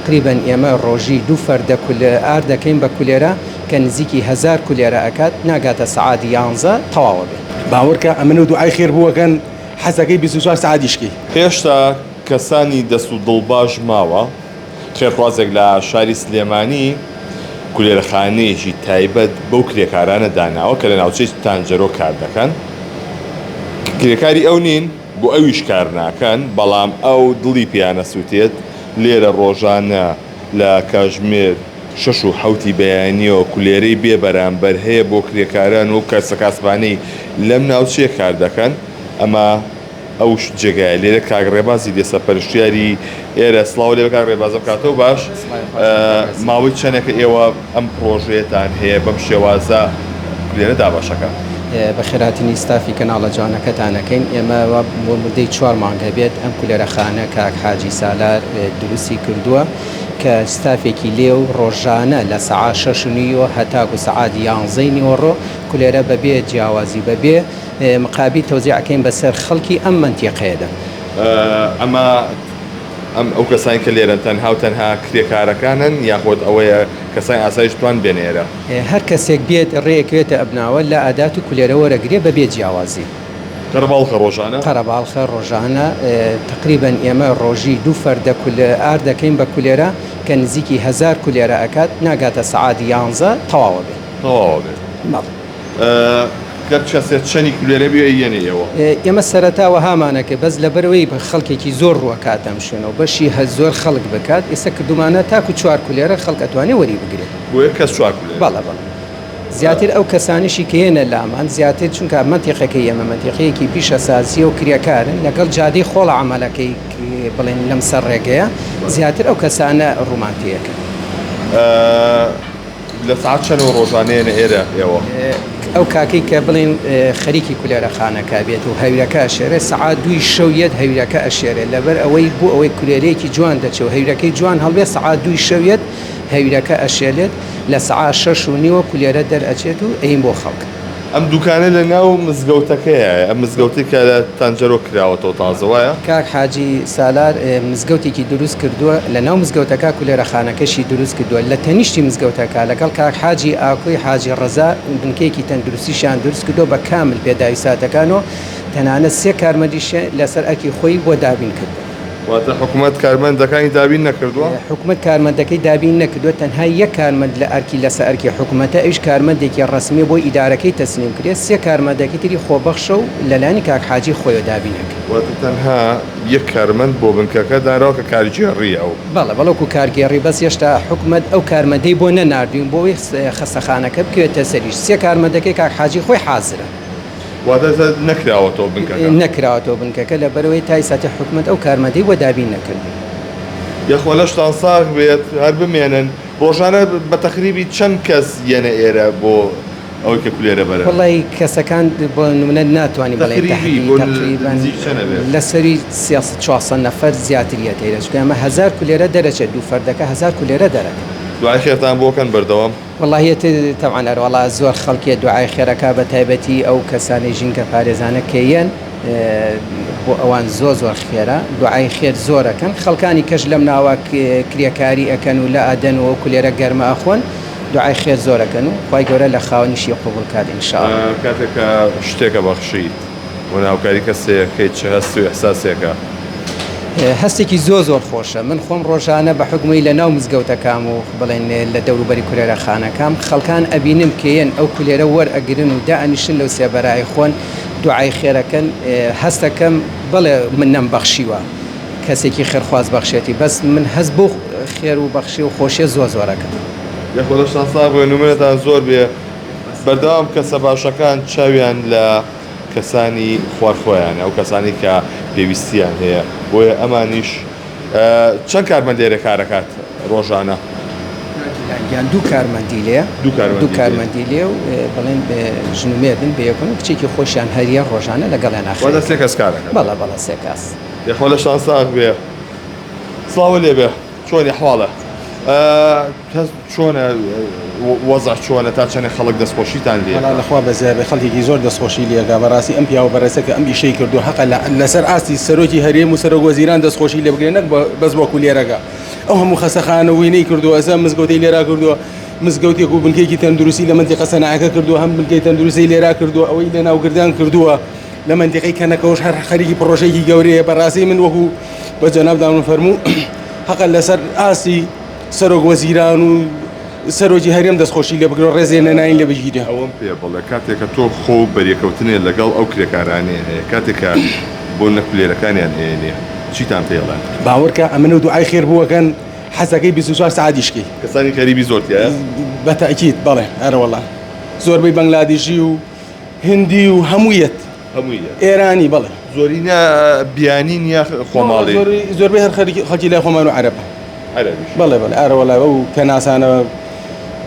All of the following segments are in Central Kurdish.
تەقریبەن ئێمە ڕۆژی دوو فەردە کول ئارد دەکەین بە کولێرە کە نزیکی هەزار کولێرە ئەکات ناگاتە سەعات یانزە تەواوە بێ. باوەرکە ئەمن و دوعای خێر بوەکەن حەزەکەی 24 سەعات ئیش کەی. هێشتا کەسانی دەست و دڵ باش ماوە، خێرخوازێک لە شاری سلێمانی کولێرەخانەیەکی تایبەت بەو کرێکارانە داناوە کە لە ناوچەی تانجەرۆ کار دەکەن، کرێکاری ئەو نین، بۆ ئەویش کار ناکەن، بەڵام ئەو دڵی پێیان ئەسوتێت، لێرە ڕۆژانە لە کاژمێر شەش و حەوتی بەیانیەوە کولێرەی بێ بەرامبەر هەیە بۆ کرێکاران و کەسە کاسبانەی لەم ناوچەیە کار دەکەن، ئەمە ئەو جێگایە لێرە کاک ڕێبازی لێ سەرپەرشتیاری ئێرە سڵاو لێ کاک ڕێبازم کاتەوە باش ماوەی چەندێکە ئێوە ئەم پڕۆژەیەتان هەیە بەم شێوازە لێرە دابەشەکە؟ بەخێرهاتنی ستافی کەناڵە جوانەکەتان ئەکەین ئێمە وا بۆ مدەی چوار مانگ هەبێت ئەم کولێرەخانە کاک حاجی سالار دروستی کردووە کە ستافێکی لێ و ڕۆژانە لە سەعات شەش و نیوە هەتاکو سەعات یانزەی نیوەڕۆ کولێرە بەبێ جیاوازی بەبێ مقابیل تەوزیع ئەکەین بەسەر خەڵکی ئەم مەنتیقەیەدا. ئەمە ئەم ئەو کەسانی کە لێرەن تەنها و تەنها کرێکارەکانن یاخود ئەوەیە کەسانی ئاسایش توان بێنە ئێرە؟ هەر کەسێک بێت ڕێ ئەکەوێتە ئەبناوە لە ئادات و کولێرە وەرەگرێ بە بێ جیاوازی. قەرەباڵخە ڕۆژانە؟ قەرەباڵخە ڕۆژانە تەقریبەن ئێمە ڕۆژی دوو فەردە کول ئارد دەکەین بە کولێرە کە نزیکی هەزار کولێرە ئەکات ناگاتە سەعات یانزە تەواوە بێت. تەواوە بێت. بەڵێ. گەر کەسێ چەنی کولێرە بوێ ئەیەنێ ئێوە؟ ئێمە سەرەتا وەهامان ئەکرد بەس لەبەرئەوەی خەڵکێکی زۆر ڕوو ئەکاتە ئەم شوێنە و بەشی هە زۆر خەڵک بکات ئێستا کردومانە تاکو چوار کولێرە خەڵک ئەتوانێ وەری بگرێت. بۆ یەک کەس چوار کولێرە؟ بەڵێ بەڵێ زیاتر ئەو کەسانەشی کە یەنە لامان زیاتر چونکە مەنتیقەکەی ئێمە مەنتیقەیەکی پیشەسازیە و کرێکارن لەگەڵ جادەی خۆڵە عەمەلەکەی بڵێن لەم سەر ڕێگەیە زیاتر ئەو کەسانە ڕوومان تێ ئەکەن. لە سەعات چەنەوە ڕۆژانە یەنە ئێرە ئێوە؟ ئەو کاکەی کە بڵێن خەریکی کولێرە خانەکە بێت و هەویرەکە ئەشێرێ سەعات دووی شەو یەت هەویرەکە ئەشێرێ لەبەر ئەوەی بۆ ئەوەی کولێرەیەکی جوان دەچێ و هەویرەکەی جوان هەڵبێ سەعات دووی شەو یەت هەویرەکە ئەشێلێت لە سەعات شەش و نیوە کولێرە دەرئەچێت و ئەین بۆ خەڵک. ئەم دوکانە لە ناو مزگەوتەکەیایە، ئەم مزگەوتەی کە لە تانجەرۆ کراوەتەوە تازە وایە؟ کاک حاجی سالار مزگەوتێکی دروست کردووە لە ناو مزگەوتەکە کولێرەخانەکەشی دروست کردووە لە تەنیشتی مزگەوتەکە لەگەڵ کاک حاجی ئاکۆی حاجی ڕەزا بنکەیەکی تەندروستیشیان دروست کردووە بە کامل پێداویستاتەکان و تەنانەت سێ کارمەندیشی لەسەر ئەرکی خۆی بۆ دابین کردووە. واتە حکومەت کارمەندەکانی دابین نەکردووە؟ حکومەت کارمەندەکەی دابین نەکردووە، تەنها یەک کارمەند لە ئەرکی لەسەر ئەرکی حکومەتە ئەویش کارمەندێکی ڕەسمیە بۆی ئیدارەکەی تەسلیم کرێت، سێ کارمەندەکەی تری خۆبەخشە و لەلایەن کاک حاجی خۆیەوە دابین ئەکرێت. واتە تەنها یەک کارمەند بۆ بنکەکە دانراوە کە کارگێڕییە ئەو؟ بەڵێ بەڵێ وەکو کارگێڕی بەس هێشتا حکومەت ئەو کارمەندەی بۆ نەناردووین بۆ ئەوەی خەستەخانەکە بکەوێتە سەریش، سێ کارمەندەکەی کاک حاجی خۆی حازرە. واتە ئێستا نەکراوەتەوە بنکەکە؟ نەکراوەتەوە بنکەکە لەبەرئەوەی تا ئیستا حکومەت ئەو کارمەندەی بۆ دابین نەکردووە. یاخوا لەشتان ساغ بێت هەر بمێنن. ڕۆژانە بە تەقریبی چەند کەس یەنە ئێرە بۆ ئەوەی کە کولێرە بەرن؟ وەڵای کەسەکان بۆ نمونە ناتوانین بڵێین تەقریبی بۆ نزیک چەند ئەبێت؟ لە سەروی 300 400 نەفەر زیاتر یەتە ئێرە چونکە ئەمە هەزار کولێرە دەرەچێت دوو فەردەکە هەزار کولێرە دەرەکەن. دوعای خێرتان بۆ کەن بەردەوام. وەڵاهی تر تەبعەن ئەروەڵا زۆر خەڵکێ دوعای خێرەکا بە تایبەتی ئەو کەسانەی ژینگە پارێزانە کە یەن بۆ ئەوان زۆر زۆر خێرە دوعای خێر زۆر ئەکەن خەڵکانی کەش لەم ناوە کرێکاری ئەکەن و لە ئەدەن و ئەو کولێرە گەرمە ئەخۆن دوعای خێر زۆر ئەکەن و خوای گەورە لە خاوەنیشی قبوڵ کات ان شاء اللە. کاتێک کە شتێک ئەبەخشیت و هاوکاری کەسێک ئەکەیت چ هەست و ئیحساسێکە؟ هەستێکی زۆر زۆر خۆشە من خۆم ڕۆژانە بە حوکمی لە ناو مزگەوتەکام و بڵێن لە دەوروبەری کولێرە خانەکام خەڵکان ئەبینم کە یەن ئەو کولێرە وەر ئەگرن و دائەنیشن لەو سێبەرای خۆن دوعای خێرەکەن هەستەکەم بەڵێ من نەم بەخشیوە کەسێکی خێرخواز بەخشێتی بەس من هەست بۆ خێر و بەخشی و خۆشیە زۆر زۆرەکەم. یاخوا لەشتان ساغ بێ نمونەتان زۆر بێ بەردەوام کەسە باشەکان چاویان لە کەسانی خوار خۆیانە، ئەو کەسانەی کە پێویستیان هەیە، بۆیە ئەمانیش چەند کارمەند لێرە کارەکات ڕۆژانە؟ گیان دوو کارمەندی لێ دوو کارمەندی لێ و بڵێن ژن و مێردن بەیەکن و کچێکی خۆشیان هەریە ڕۆژانە لەگەڵیان ئاخر سێ کەس کارەکەن بەڵێ بەڵێ سێ کەس. یاخوا لەشتان ساغ بێ سڵاوە لێ بێ چۆنی حواڵە هەست چۆنە وەزع چۆنە تا چەنێ خەڵک دەستخۆشیتان لێ وەڵا لەخوا بەزیا بێ خەڵکێکی زۆر دەستخۆشی لێکا بەڕاستی ئەم پیاوە بەڕێزە کە ئەم ئیشەی کردووە هەقە لەسەر ئاستی سەرۆکی هەرێم و سەرۆک وەزیران دەستخۆشی لێ بکرێ نەک بەس بۆ کولێرەکە. ئەو هەموو خەسەخانە وینەی کردووە ئەسا مزگەوتەی لێرا کردووە مزگەوتێک و بنکەیەکی تەندروستی لە مەنتیقە سەناعەکە کردووە هەم بنکەی تەندروستی لێرا کردووە ئەوەی لە ناوگردان کردووە لە مەنتیقەی کەنەکەوەش هەر خەریکی پڕۆژەیەکی گەورەیە بەڕاستی من وەکو بە جەنابتان فەرموو هەقە لەسەر ئاستی سەرۆک وەزیران و سەرۆکی هەرێم دەستخۆشی لێ بکرێ و ڕێزێ نەناین لێ بگیرێ. ئەوەم پێ بڵێ کاتێ کە تۆ خۆ بەریەکەوتنێ لەگەڵ ئەو کرێکارانەیە هەیە کاتێ کە بۆ نە کولێرەکانیان ئەیەنێ چیتان پێ ئەڵێن؟ باوەرکە ئەمن و دوعای خێر بوەکەن حەزەکەی 24 سەعات ئیش کەی. کەسانی غەریبی زۆر تیایە؟ بە تەئکید بەڵێ ئەرەوەڵا زۆربەی بەنگلادیشی و هندی و هەموو یەت. هەمووی یەت. ئێرانی بەڵێ. زۆرینە بیانین یا خۆماڵی؟ زۆربەی هەر خەڵکی لای خۆمان و عەرەبە. عەرەبیش. بەڵێ بەڵێ ئارەوەڵا ئەو کەناسانە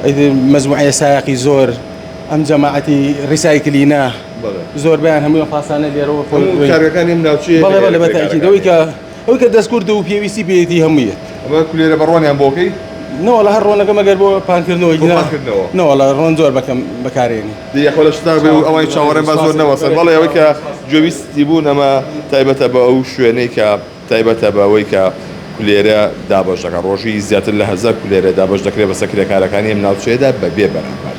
ئیتر مەجموعەیە سایەقی زۆر ئەم جەماعەتی ڕیسایکلینە زۆربەیان هەمووی ئەم پاسانە لێرەوە خۆی هەموو کارگەکانی ئەم ناوچەیە بەڵێ بەڵێ بە تەئکید ئەوەی کە ئەوەی کە دەستکورد و پێویستی پێیەتی هەمووی یەت. ئەمە کولێرە بە ڕۆنیان بۆ کەی؟ نەوەڵا هەر ڕۆنەکە مەگەر بۆ پانکردنەوە بۆ پانکردنەوە. نەوەڵا ڕۆن زۆر بەکەم بەکارێنی. دەی یاخوا لە شتاق بێ و ئەوانی چاوەڕێن با زۆر نەوەستن. بەڵێ ئەوەی کە گوێبیستی بوون ئەمە تایبەتە بە ئەو شوێنەی کە تایبەتە بە ئەوەی کە کولێرە دابەش دەکات. ڕۆژی زیاتر لە 1000 کولێرە دابەش دەکرێت بەسەر کرێکارەکانی ئەم ناوچەیەدا بەبێ بەرامبەر.